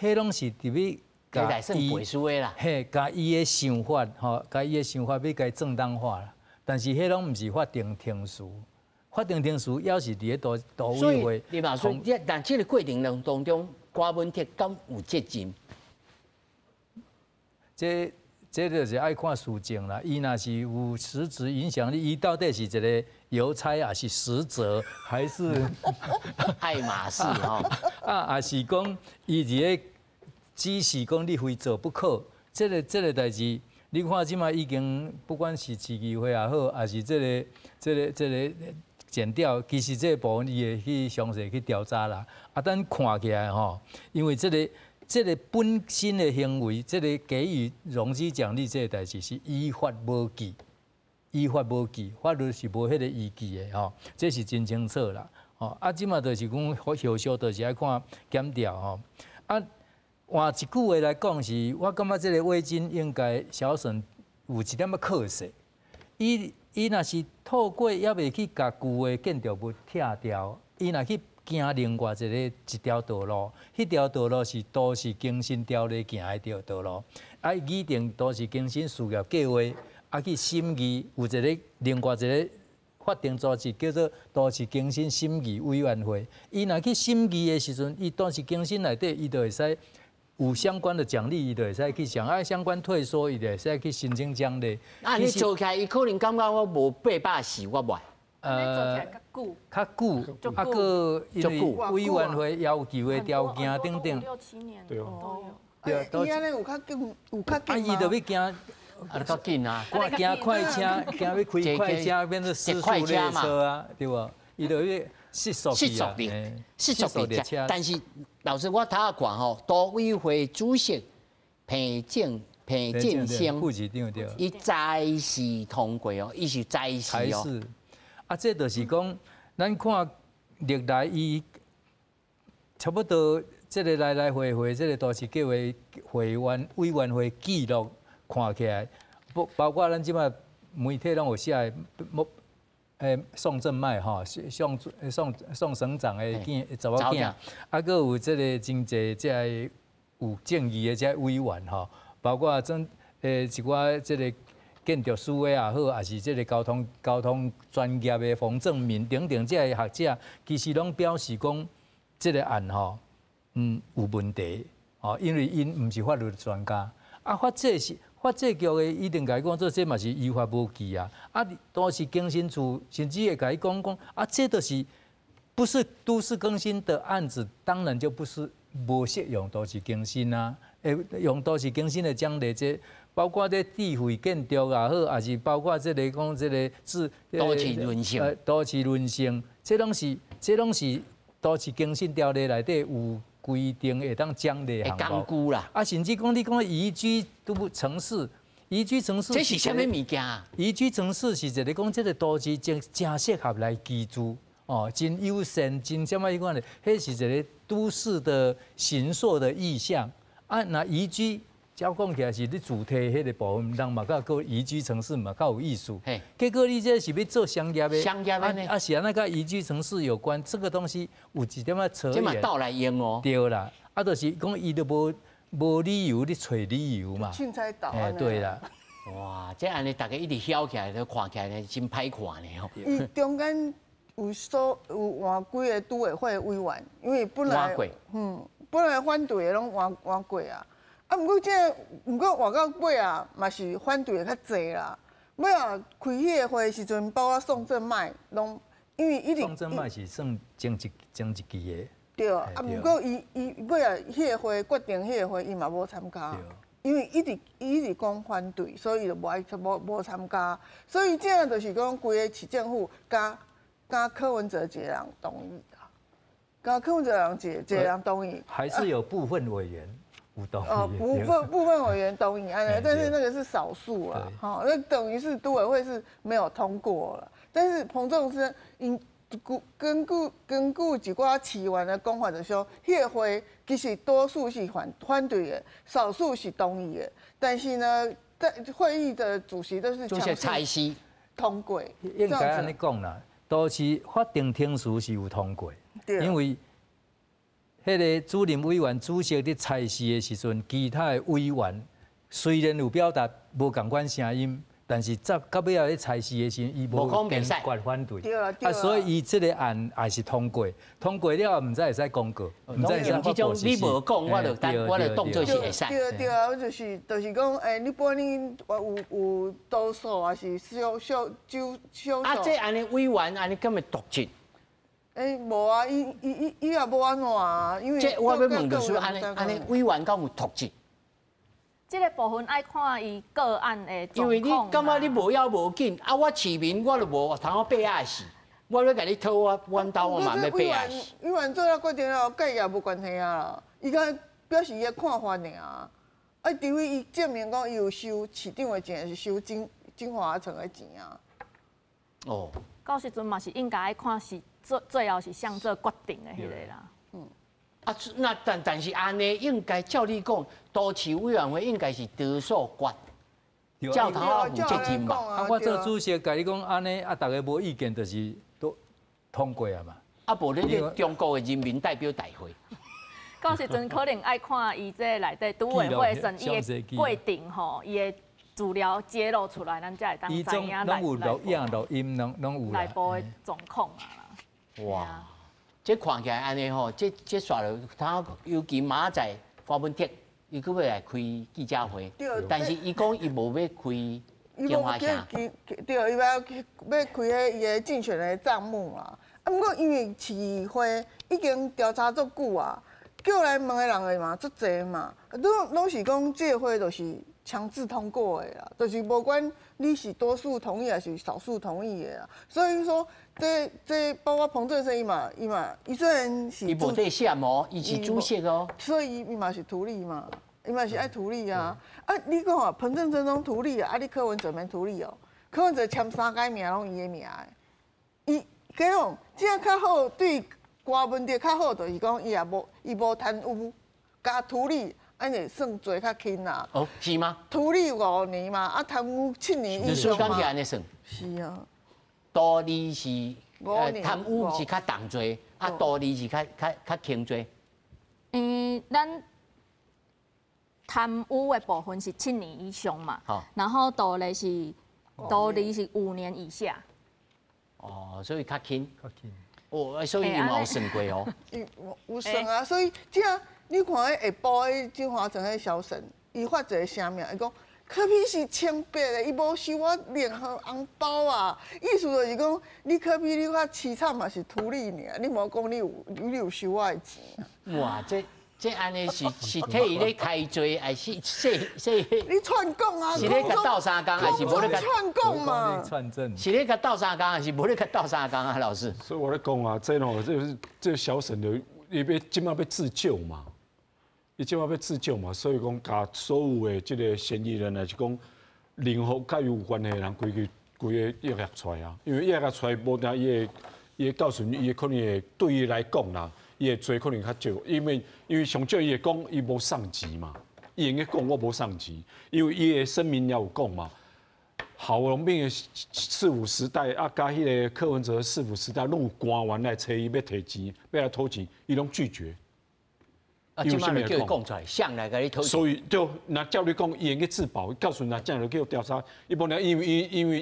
彼攏是佇欲共伊嘿，共伊的想法吼，共伊的想法欲共正當化啦。但是彼攏毋是法定程序。法定程序猶是佇咧都委會。你嘛說，但這個過程當中，柯文哲敢有責任？這就是愛看事證啦。伊若是有實質影響力，伊到底是一個郵差，還是使者，還是愛馬仕吼？啊，還是講伊佇咧指示講你非做不可？這個代誌，你看這馬已經不管是市議會也好，還是這個。檢調其實這個部分伊會去詳細去調查啦。啊，但看起來吼，因為這個本身的行為，這個給予融資獎勵這個代誌是依法無據，依法無據，法律是無彼個依據的吼，這是真清楚啦。吼，啊，這馬就是講後續就是愛看檢調吼。啊，換一句話來講是，我感覺這個味金應該小沈有一點仔可惜，伊若是透過猶未去共舊的建築物拆掉，伊若去行另外一條道路，彼條道路是都市更新條例行的條道路，啊，擬定都市更新事業計劃，啊去審議有一個另外一個法定組織叫做都市更新審議委員會。伊若去審議的時陣，伊都市更新內底，伊就會使有相關的獎勵，伊就會使去想啊，相關退縮，伊就會使去申請獎勵。啊，你做起來，伊可能感覺我無840，我袂。較久，啊，閣因為委員會要求的條件等等。6、7年對哦。對，伊按呢有較緊，有較緊。啊，伊就欲行，啊，較緊啊！驚快車，驚欲開快車變做失速列車啊，對無？伊就欲失速失速列，失速列車。但是老師，我頭仔看吼，都委會主席彭正聲，副市長對。伊裁示通過哦，伊是裁示哦。啊，這就是講，咱看歷來伊差不多這個來來回回，這個都市計劃會員委員會記錄看起來，包括咱這擺媒體攏有寫的，宋正邁吼，宋宋宋省長的囝查某囝，啊，閣有這個真濟這个有正義的這委員吼，包括陣一寡這個建築師的也好，也是這個交通專業的馮正明等等這个學者，其實攏表示講這個案吼，有問題，吼，因為𪜶毋是法律專家，啊，法制是。法制局的一定共伊講，做這嘛是於法無據啊！啊，都市更新處甚至會共伊講講，啊，這就是不是都市更新的案子，當然就不是無適用都市更新啊。會用都市更新的獎勵，這包括這智慧建築也好，也是包括這個講這個是都市輪性，都市輪性，這攏是都市更新條例內底有規定會當獎勵項目啦，啊，甚至講你講宜居都城市，宜居城市，這是啥物物件？宜居城市是一個講這個都市真誠適合來居住，哦，真友善，真啥物款的，彼是一個都市的形塑的意象。啊，若宜居，照講起來是你主題彼個部分，人嘛較閣宜居城市嘛較有意思。結果你這是欲做商業的，商業的啊，是按怎佮宜居城市有關，這個東西有一點仔扯遠。這嘛倒來用哦。對啦，啊，就是講伊都無理由咧揣理由嘛。凊彩倒。哎，對啦。哇，這按呢大家一直曉起來，都看起來呢真歹看呢吼。伊中間有所有換幾个都委會委員，因為本來本來反對的攏換換過啊。啊，毋過這个，毋過換到尾啊，嘛是反對的較濟啦。尾啊，開彼個會的時陣，包括宋正邁攏，因為一直宋正邁是算前一期的。對，啊，毋過伊伊尾啊，彼個會決定彼個會，伊嘛無參加，因為伊一直講反對，所以伊就無愛無無參加。所以這樣就是講，規個市政府加柯文哲一個人同意啦，加柯文哲人一個人同意。還是有部分委員。哦，部分委員同意，但是那個是少數啊，好，那等於是都委會是沒有通過了。但是彭仲生𪜶根據一寡市員的講法，就是說，彼個會其實多數是反對的，少數是同意的。但是呢，在會議的主席都是強勢通過。應該按呢講啦，都市法定程序是有通過，因為彼個主任委員主席佇裁示的時陣，其他的委員雖然有表達無仝款聲音，但是到到尾仔咧裁示的時陣，伊無堅決反對，啊，所以伊這個案也是通過，通過了後，毋知會使公告，毋知會使發布。你無講，我就當做是會使。對對啊，我就是講，欸，你本你有多數還是少少少少。啊，這按呢委員按呢敢會瀆職？欸，無啊，伊伊伊伊也無按怎啊，因為這我欲問就是按呢按呢委員敢有瀆職？這個部分愛看伊個案的狀況。因為你感覺你無要無緊，啊，我市民我就無通好爬仔死，我欲共你討我阮兜我嘛欲爬仔死。委員做了決定了，佮伊也無關係啊。伊敢表示伊的看法爾。啊，除非伊證明講伊有收市長的錢，還是收京華城的錢啊。哦。到時陣嘛是應該愛看是最後是誰做決定的彼个啦。啊，那但是按呢，應該照你講，都市委員會應該是多數決，照頭仔負責任吧。啊，我做主席，共你講按呢，啊，逐家無意見，就是都通過啊嘛。啊，無你咧中國的人民代表大會。到時陣可能愛看伊這內底都委會審議的過程吼，伊的資料揭露出來，咱才會當知影內攏有錄影錄音，攏有內部的狀況啊。哇！這看起來按呢吼，這煞落，他尤其明仔載柯文哲，伊閣欲來開記者會，但是伊講伊無欲開京華城。對，伊欲欲開彼伊的競選的帳目啦。啊，毋過因為市會已經調查足久啊，叫來問的人會嘛足濟嘛，攏是講這個會就是。強制通過的啦，就是無管你是多數同意還是少數同意的啦。所以說，這包括彭振聲伊嘛，伊嘛，伊雖然是伊無得寫哦，伊是主席哦，所以伊嘛是圖利嘛，伊嘛是愛圖利啊。啊，你講啊，彭振聲攏圖利啊，啊，你柯文哲免圖利哦，柯文哲簽三個名攏伊的名的，伊講這較好對柯文哲較好，就是講伊也無伊無貪污佮圖利。按呢算罪較輕啦。哦，是嗎？圖利5年嘛，啊貪污7年以上嘛。你講起按呢算？是啊。圖利是貪污是較重罪，啊圖利是較輕罪。嗯，咱貪污的部分是7年以上嘛，然後圖利是5年以下。哦，所以較輕。較輕。哦，所以伊嘛有算過哦。伊有算啊，所以這。你看彼下晡彼金華城彼小沈，伊發一個聲明，伊講柯 P 是清白的，伊無收我任何紅包啊。意思就是講，你柯 P 你較淒慘嘛是圖利爾，你無講你有收我的錢。哇，這按呢是替伊咧開罪，還是說說？你串供啊？是咧共鬥相共，還是無咧共串供嘛？串證。是咧共鬥相共，還是無咧共鬥相共啊？老師。所以我咧講啊，這吼，這這小沈的，伊欲這馬欲自救嘛。伊這馬欲自救嘛，所以講，共所有的這個嫌疑人，還是講任何佮伊有關係的人，規個規个約出來啊。因為約出來，無定伊會伊會到時陣，伊可能會對伊來講啦，伊的罪可能較少，因為上少伊會講伊無送錢嘛，伊會用講我無送錢，因為伊的聲明也有講嘛。郝龍斌的市府時代啊，佮彼個柯文哲市府時代，攏有官員來揣伊欲提錢，欲來討錢，伊攏拒絕。啊，這馬就叫伊講出來，誰來共你討？所以對，若照你講，伊會用自保，到時若真就叫調查，伊無呢，因為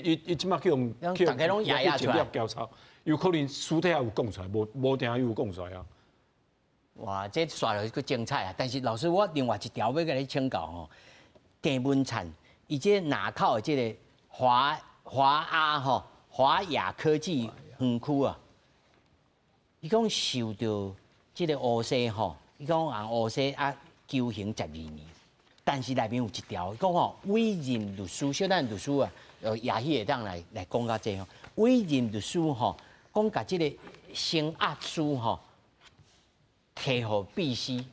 伊這馬去予逐家攏壓壓出來調查，有可能私底下有講出來，無定有講出來啊。哇，這煞落閣精彩啊！但是老師，我另外一條欲共你請教吼，鄭文燦伊這林口的這個華華亞吼華亞科技園區啊，伊講受著這個烏西吼。伊講按烏西啊，求刑12年，但是內面有一條，講吼委任律師，小等律師啊，也許會當來講較濟吼。委任律師吼，講共這個聲押書吼，提予秘書，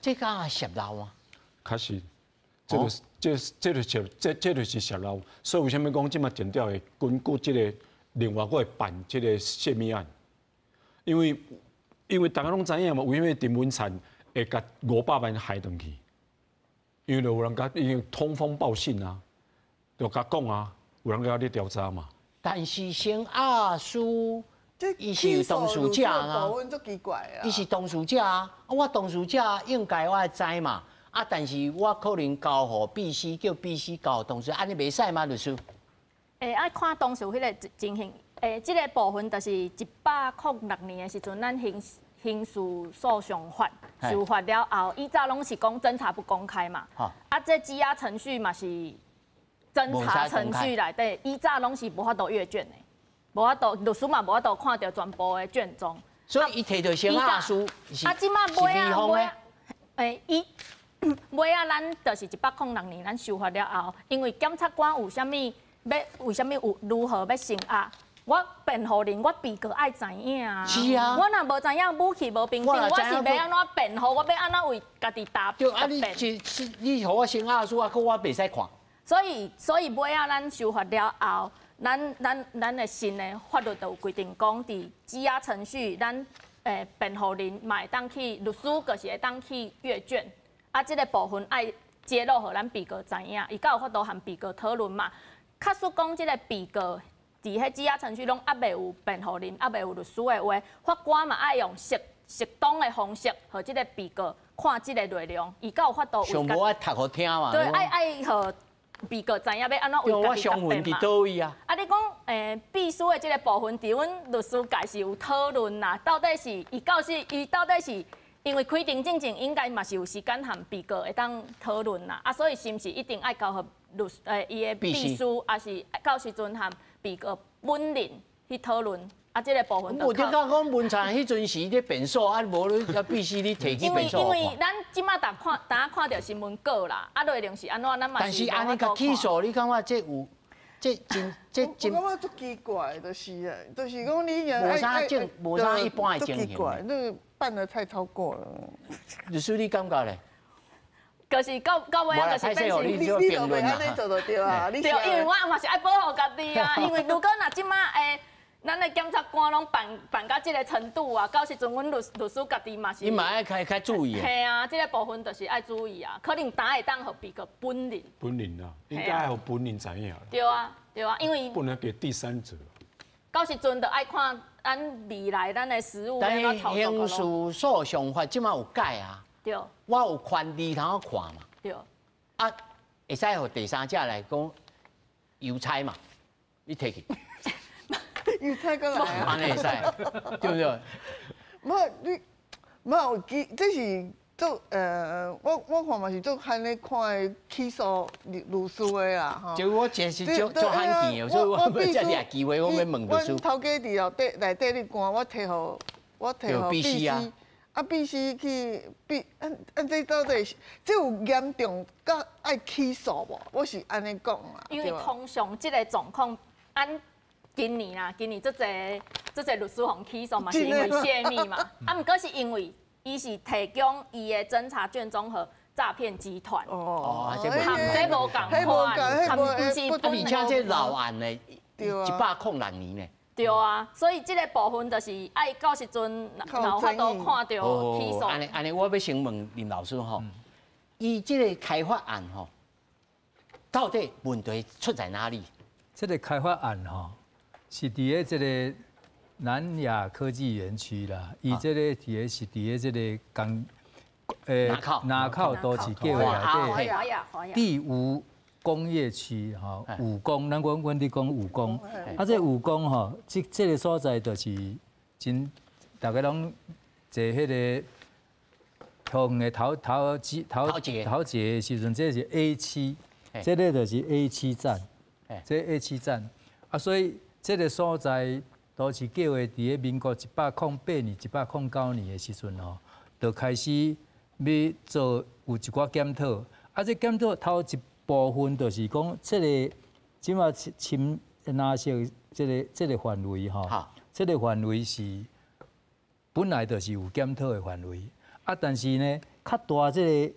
這敢洩漏啊？確實，這個這這就是這這就是洩漏。所以為啥物講這馬檢調會根據這個另外閣會辦這個洩密案？因為大家攏知影嘛，為啥物鄭文燦會共500萬害轉去？因為有人共已經通風報信啊，就共講啊，有人共咧調查嘛。但是聲押書，伊是有當事者啊，伊是當事者啊，我當事者應該我知嘛。啊，但是我可能交予秘書，叫秘書交予當事，按呢袂使嗎，律師？欸，愛看當時彼個情形。欸，這個部分就是106年的時陣，咱刑事訴訟法修法了後，以早攏是講偵查不公開嘛。啊，這羈押程序嘛是偵查程序內底，以早攏是無法度閱卷的，無法度律師嘛無法度看著全部的卷宗。所以伊提著聲押書啊，這馬尾仔尾仔，欸，伊尾仔咱就是106年咱修法了後，因為檢察官有啥物欲為啥物有如何欲聲押？我辯護人，我被告愛知影啊！是啊，我若無知影武器無平等，我是欲按怎辯護？我欲按怎為家己答？對啊，你是你予我聲押書啊，閣我袂使看。所以尾仔咱修法了後，咱的新的法律就有規定講，佇羈押程序，咱辯護人嘛會當去，律師就是會當去閱卷。啊，這個部分愛揭露予咱被告知影，伊才有法度和被告討論嘛。假使講這個被告佇彼羈押程序攏猶未有辯護人，猶未有律師的話，法官嘛愛用適當的方式，予這個被告看這個內容，伊才有法度。上無愛讀予聽嘛。對，愛予被告知影欲按怎為家己答辯嘛。佗位啊？啊，你講秘書的這個部分，佇阮律師界是有討論啦，到底是伊到是伊到底是因為開庭進前應該嘛是有時間和被告會當討論啦，啊，所以是毋是一定愛交予律伊的秘書，抑是到時陣和被告本人？去討論。啊，這个部分。無你講講文燦彼陣時咧辯訴，啊無你啊必須你提起辯訴。因為咱這馬逐看，逐看著新聞稿啦，啊內容是按怎，咱嘛是。但是按呢共起訴，你感覺這有這真這真？我感覺足奇怪，就是啊，就是講你無啥正，無啥一般的情形。奇怪，那個辦得太超過了。律師你感覺咧？就是到到尾啊，就是變成你你就袂按呢做就對啊。對，因為我嘛是愛保護家己啊，因為如果若這馬會。咱的檢察官攏辦到這个程度啊，到時陣阮律師家己嘛是。你嘛愛較較注意。嘿啊，這个部分就是愛注意啊，可能當會當予被告本人。本人啊，應該愛予本人知影。對啊，對啊，因為不能給第三者。到時陣就愛看咱未來咱的實務。但是刑事訴訟法這馬有改啊。對。我有權利通看嘛。對。啊，會使予第三者來講郵差嘛？你提去。郵差過來啊！按呢會使，對不對？無你，無記，這是做我看嘛是做罕咧看起訴律師的啦，吼。就我這是足足罕見的，所以我欲藉這機會，我欲問律師。阮頭家佇後底內底咧關，我提予律師啊，啊律師去必按按這到底是這有嚴重甲愛起訴無？我是按呢講啦。因為通常這个狀況，按。今年啦，今年足濟足濟律師予起訴嘛，是因為洩密嘛。啊，毋過是因為伊是提供伊的偵查卷宗予詐騙集團。哦，這無仝款，毋是。啊，而且這老案呢，106年呢。對啊，所以這个部分就是愛到時陣若有法度看著起訴。按呢按呢，我欲先問林老師吼，伊這个開發案吼，到底問題出在哪裡？這个開發案吼。是佇咧這个南亞科技園區啦，伊這个佇咧是佇咧這个工林口都市計劃內底第五工業區吼，五工，咱講阮佇講五工，啊，這五工吼，這个所在就是真，逐家攏坐彼个桃園的頭頭頭頭捷的時陣，這是 A7，這个就是 A7 站，這 A7 站，啊，所以。這个所在都市計劃佇咧民國108年、109年的時陣吼，就開始欲做有一寡檢討。啊，這檢討頭一部分就是講，這个這馬深藍色這个範圍吼，這个範圍是本來就是有檢討的範圍。啊，但是呢，較大這个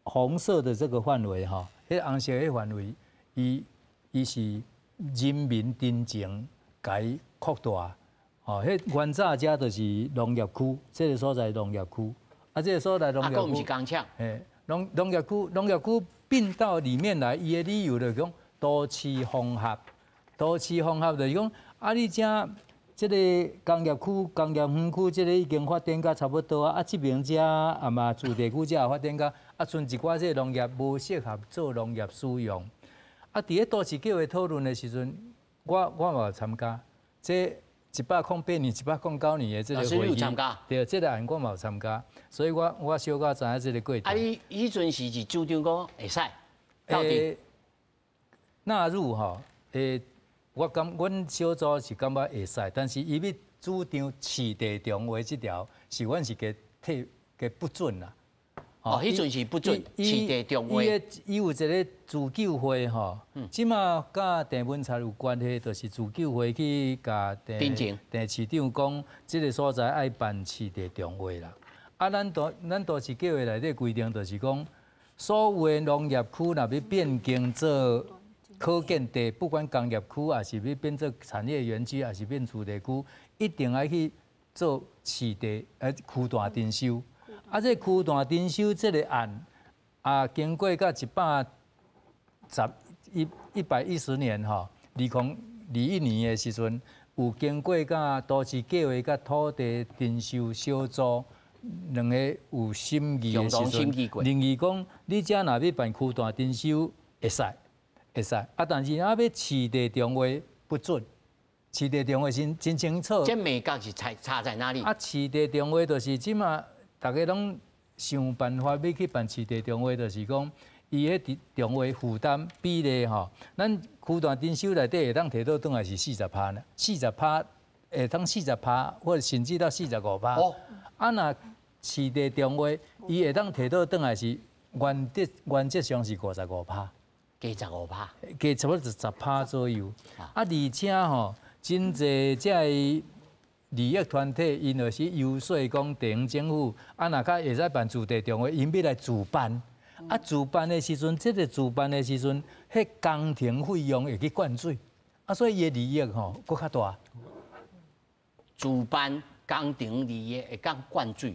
紅色的這个範圍吼，彼紅色的範圍，伊是。人民陳情共伊擴大，吼，彼原早遮就是農業區，這个所在農業區，啊，這个所在農業區，啊，毋是工廠，嘿，農業區，農業區併到裡面來，伊的理由就是講都市縫合，都市縫合就是講，啊，你遮這个工業區、工業園區，這个已經發展甲差不多啊，啊，這邊遮啊嘛住宅區遮也發展甲，啊，賰一寡這个農業無適合做農業使用。啊！佇咧都市計劃討論的時陣，我嘛有參加。這108年、109年的這个會議，對，這个案我嘛有參加，所以我小可知影這个過程。啊，你彼陣時是主張講會使，到底納入吼？我感阮小組是感覺會使，但是伊欲主張市地重劃這條，是阮是共退共不准啦。哦，彼陣是不准市地重劃。伊有一个自救會吼，這馬佮鄭文燦有關係，就是自救會去共鄭鄭市長講，這个所在愛辦市地重劃啦。啊，咱都市計劃內底規定，就是講，所有的農業區若欲變更做可建地，不管工業區，抑是欲變做產業園區，抑是變住宅區，一定愛去做市地區段徵收。啊，這區段徵收這个案，啊，經過到110年吼，2021年的時陣，有經過佮都市計劃佮土地徵收小組兩个有審議的時陣，認為講你遮若欲辦區段徵收會使，會使，啊，但是若欲市地重劃不准，市地重劃真真清楚。這眉角是差在哪裡？啊，市地重劃就是這馬。逐家攏想辦法欲去辦市地重劃，就是講，伊彼重划负担比例吼，咱区段征收内底会当提倒转来是四十趴呢，四十趴会当四十趴，或者甚至到45趴。哦，啊若市地重划，伊会当提倒转来是原则上是55趴，加十五趴，加差不多十趴左右。啊，而且吼，真济这个利益团体，𪜶就是游说讲地方政府，啊，若较会使办自地重划，𪜶欲来自办。啊，自办的时阵，这个自办的时阵，彼工程费用会去灌水，啊，所以伊的利益吼，阁较大。自办工程利益会当灌水。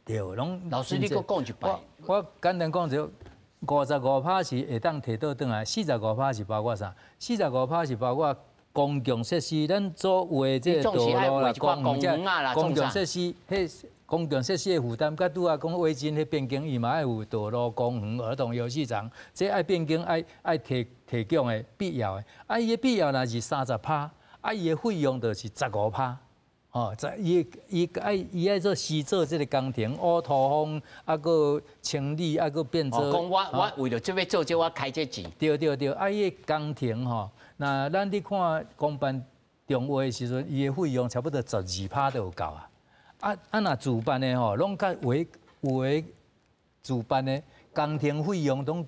对，拢。老师，你阁讲一摆。我简单讲就五十五趴是会当提倒转来，四十五趴是包括啥？四十五趴是包括公共设施，咱所有的这个道路啦、公园啦、公共设施，彼公共设施的负担，佮拄仔讲伟珍彼变更，伊嘛爱有道路、公园、儿童游戏场，这爱变更爱提提供的必要的。啊，伊的必要若是30趴，啊，伊的费用就是十五趴。哦，在伊伊爱伊爱做施做这个工程，乌土方，啊，阁清理，啊，阁变做。讲我为著这欲做这，我开这钱。对对对，啊，伊的工程吼，那咱咧看公办重划的时阵，伊的费用差不多12趴都有够啊。啊啊，若自办的吼，拢较有有的自办的工程费用拢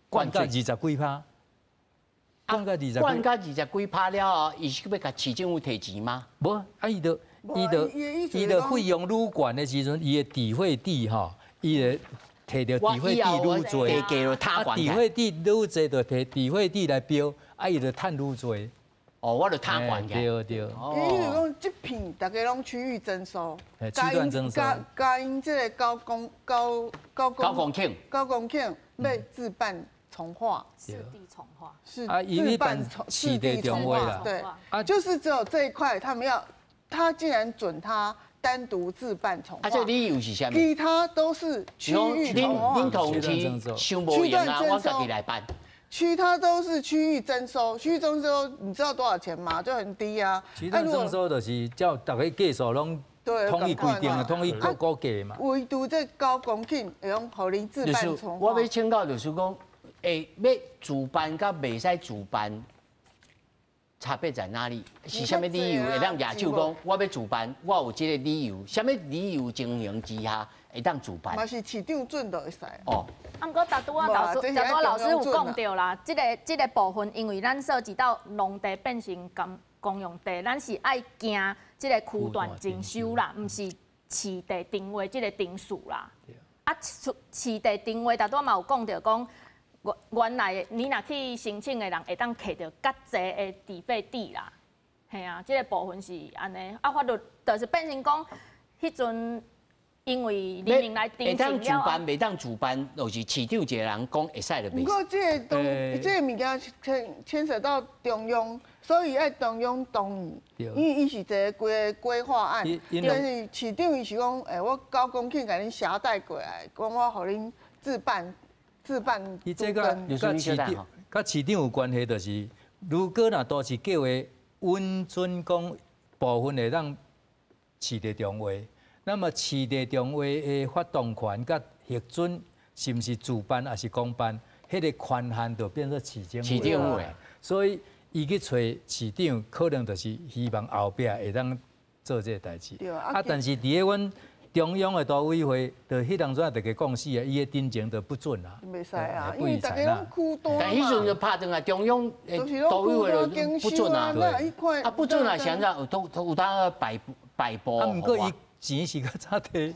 灌到20几趴。灌到二十，灌到20几趴了后，伊是欲共市政府提钱吗？无，啊，伊就费用愈悬的时阵，伊的地费地吼，伊会提著地费地愈济，啊，地费地愈济就提地费地来标，啊，伊就趁愈济。哦，我就趁悬。对对。伊是讲这片逐家拢区域征收，区段征收，加𪜶这个九公九九九公顷，9公顷欲自办重划，市地重划，是自办市地重划啦。对，啊，就是只有这一块，他们要，他竟然准他单独自办重划。啊，这理由是啥物？其他都是区域重划。恁同期想无用啊，我家己来办。其他都是区域征收，区域征收你知道多少钱吗？就很低啊。区段征收就是照逐家计数拢统一规定的，统一估计嘛。唯独这9公顷会用予恁自办重划。我欲请教就是讲。欸，欲自办佮袂使自办，差别在哪里？是啥物理由会当举手讲我欲自办？我有这个理由，啥物理由情形之下会当自办？嘛是市长准就会使。哦。啊，毋过拄拄仔老师，拄拄仔老师有讲著啦，这个部分，因为咱涉及到农地变成公用地，咱是爱行这个区段征收啦，毋是市地重划这个程序啦。啊，市地重划，拄拄仔嘛有讲著讲。原来你若去申请的人，会当摕著较济的地费地啦，嘿啊，这个部分是按呢。啊，法律就是变成讲，彼阵因为人民来会当自办，袂当自办，就是市长一个人讲会使就袂。毋过这个东，这个物件牵扯到中央，所以爱中央同意，因为伊是一个规划案，但是市长伊是讲，欸，我九公顷共恁携带过来，讲我予恁自办。自办。伊这个佮市长有关系，就是如果若都市计划允准讲部分会当市地重划，那么市地重划的发动权佮核准是毋是自办抑是公办，彼个权限就变做市政府。市政府的。所以伊去揣市长，可能就是希望后壁会当做这个代志。啊，但是伫咧阮中央的都委会，就彼当阵就共讲死啊，伊的陈情就不准啊。袂使啊，因为逐家拢区段但彼阵就拍转来，中央的都委会就不准啊。啊，不准啊，现在有都有当摆摆布。啊，毋过伊钱是较早提。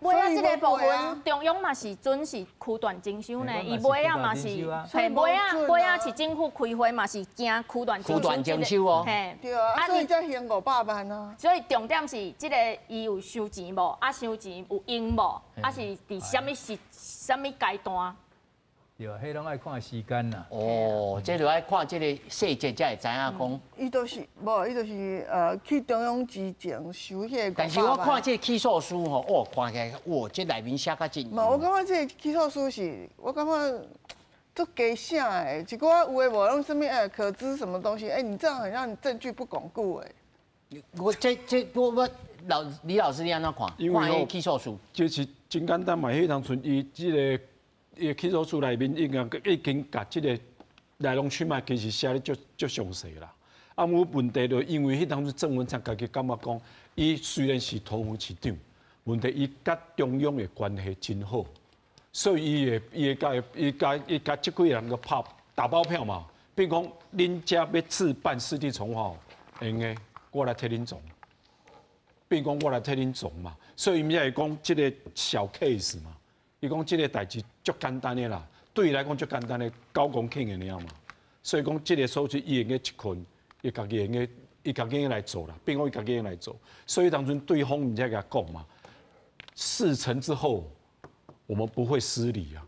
尾仔这个部分，中央嘛是准是区段征收呢，伊尾仔嘛是，嘿，尾仔尾仔市政府开会嘛是惊区段区段征收哦，嘿，对啊，所以才还500万啊。所以重点是这个伊有收钱无？啊，收钱有用无？啊，是伫啥物时啥物阶段？对啊，彼拢爱看时间啦。哦，这就爱看这个细节才会知影讲。伊就是无，伊就是去中央之前收彼个。但是我看这个起诉书吼，哦，看起来哇，这内面写甲真。无，我感觉这个起诉书是，我感觉足加写的，一寡有的无拢啥物可知什么东西，欸，你这样很让证据不巩固哎。我这这我我老李老师你按怎看？因为起诉书，这是真简单嘛，彼当阵伊这个。伊起诉书内面已经已经共这个来龙去脉其实写得足足详细啦。啊，毋过问题就因为彼当阵郑文灿家己感觉讲，伊虽然是桃园市长，问题伊佮中央的关系真好，所以伊会伊会共伊共伊共这几个人个拍打包票嘛，比如讲恁遮欲自办市地重划，会用的，我来替恁创。变讲我来替恁创嘛，所以伊才会讲这个小 case 嘛。伊讲这个代志足简单的啦，对伊来讲足简单的，9公顷的尔嘛。所以讲这个数据伊会用一困，伊家己会用伊家己来做啦，变讲伊家己来做。所以当阵对方毋才共讲嘛，事成之后，我們不會失禮啊。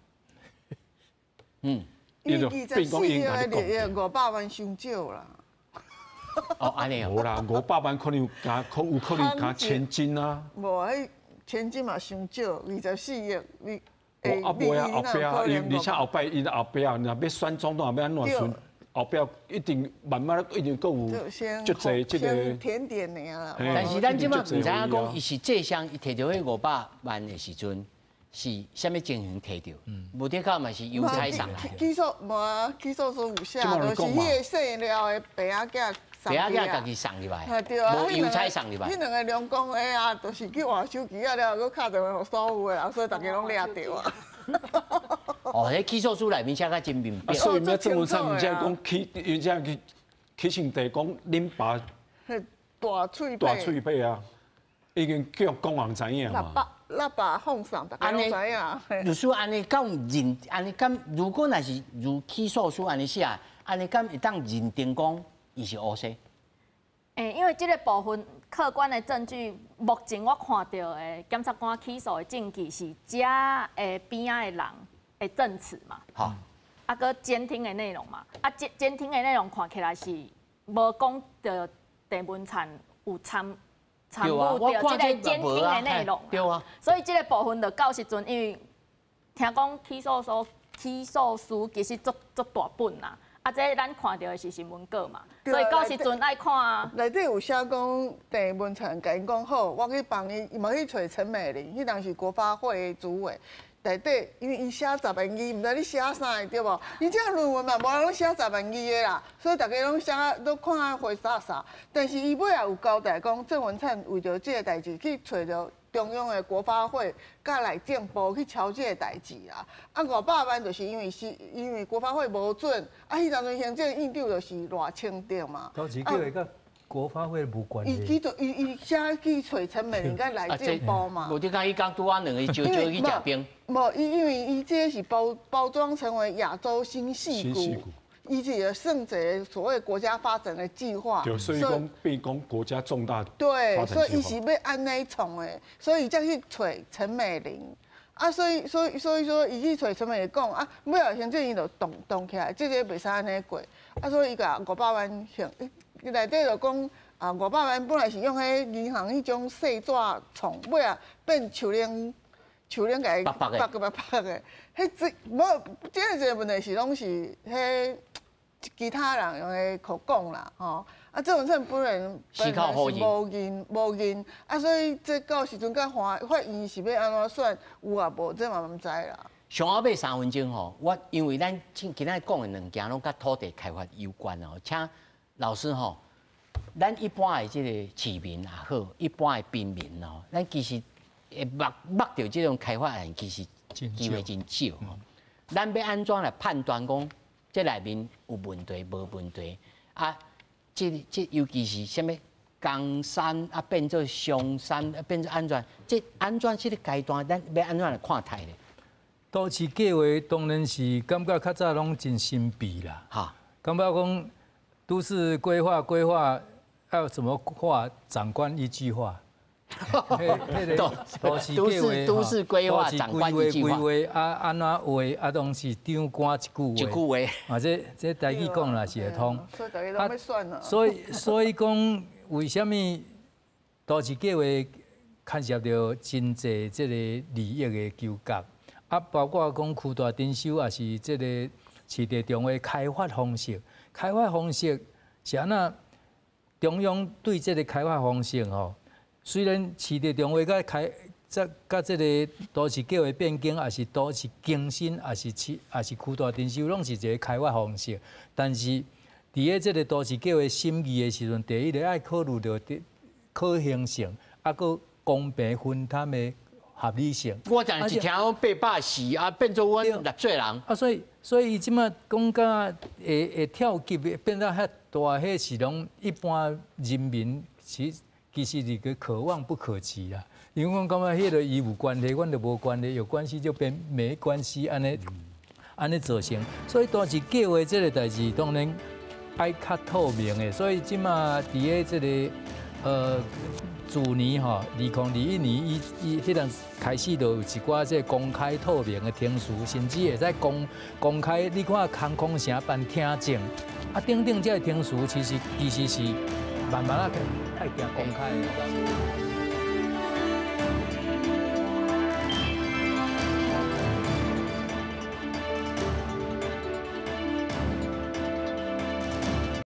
伊24億的500萬傷少啦。哦，按呢。無啦，500萬可能有加，可有可能加千金啊。無，彼千金嘛傷少，24億你。啊，袂啊，後壁，伊而且後擺伊後壁若欲選總統，欲按怎算？後壁一定慢慢一定閣有足濟這個甜點爾啦。但是咱這擺毋知影講，伊是這項伊提著彼500萬的時陣，是啥物情形提著？無的確嘛是郵差送來。起訴無啊，起訴書有寫，就是彼个細了的爸仔囝。爸仔囝家己送入來，對啊，無郵差送入來。彼兩个龍公的啊，就是去換手機啊了，閣敲電話予所有的人，所以逐家攏掠著啊。哦，彼起訴書內面寫甲真明白。所以咩鄭文燦毋才講起，伊才去起性地講恁爸大喙大喙䫌啊，已經叫講人知影嘛。喇叭放送，逐家攏知影。律師按呢敢有認，按呢敢如果若是如起訴書按呢寫，按呢敢會當認定講伊是烏西？欸，因為這個部分客觀的證據，目前我看到的檢察官起訴的證據是遮的邊仔的人的證詞嘛。好。啊，閣監聽的內容嘛。啊，監監聽的內容看起來是無講著鄭文燦有參參與著這個監聽的內容。對啊。所以這個部分就到時陣，因為聽講起訴書其實足足大本啦。啊，這咱看著的是新聞稿嘛，所以到時陣愛看啊。內底有寫講鄭文燦共𪜶講好，我去幫伊，伊嘛去揣陳美玲，彼當時國發會的主委。內底因為伊寫10萬字，毋知你寫啥對無？你這論文嘛，無人攏寫10萬字的啦，所以逐家攏寫都看啊花灑灑。但是伊尾也有交代講，鄭文燦為著這個代誌去揣著中央的國發會佮內政部去敲這個代誌啦。啊，500萬就是因為是因為國發會無准，啊，彼當陣行政院長就是賴清德嘛。當時叫伊佮國發會無關係。伊去做伊伊寫去揣陳美玲佮內政部嘛。無你講伊講拄仔兩个招招去食冰。無，伊因為伊這是包包裝成為亞洲新矽谷。伊這個算一個所謂國家發展的計劃，對，所以講變講國家重大對，所以伊是欲按呢創的，所以伊才去揣陳美玲。啊，所以所以所以說，伊去揣陳美玲講啊，尾後行政院就動動起來，這個袂使按呢過，啊，所以伊共500萬還，伊內底就講啊，500萬本來是用彼銀行彼種細紙創，尾仔變樹奶樹奶共伊縛個縛的，彼這無這個一個問題是攏是彼。其他人用的口供啦，吼，啊，鄭文燦本人本來是無認無認，啊，所以這到時陣佮法法院是欲按怎算有抑無，這嘛毋知啦。上後尾3分鐘吼，我因為咱今仔講的兩件攏佮土地開發有關哦，請老師吼，咱一般的這個市民也好，一般的平民哦，咱其實會目目著這種開發案，其實機會真少吼。咱欲按怎來判斷講？這內面有問題無問題？啊，這這尤其是啥物岡山啊，變做松山啊，變做按怎？這按怎這個階段，咱欲按怎來看待咧？都市計劃當然是感覺較早攏真神秘啦。哈，感覺講都市規劃規劃要怎麼畫？長官一句話。都市都市規劃長官一句話。規劃啊，按怎畫啊，攏是長官一句話。一句話。啊，這這台語講啦是會通。所以大家攏欲選啊。所以所以講，為啥物都市計劃牽涉著真濟這個利益的糾葛？啊，包括講區大徵收，也是這個市地重劃開發方式，開發方式是按怎？中央對這個開發方式吼。雖然市地重劃佮開這佮這个都市计划变更，抑是都市更新，抑是市，抑是區大徵收，攏是一个開發方式。但是佇咧這个都市計劃審議的時陣，第一个愛考慮著可行性，啊，閣公平分擔的合理性。我就是聽講804啊，變做阮納稅人。啊，所以伊這馬講甲會跳級變到遐大，彼是攏一般人民其實是個可望不可及啦。因為阮感覺彼个伊有關係，阮就無關係，有關係就變沒關係，按呢造成。所以都市計畫這个代誌當然愛較透明的。所以這馬佇咧這个自年吼，2021年伊彼陣開始就有一寡這个公開透明的程序，甚至會使公開。你看空空城辦聽證，啊等等這个程序，其實是慢慢仔愛行公開的。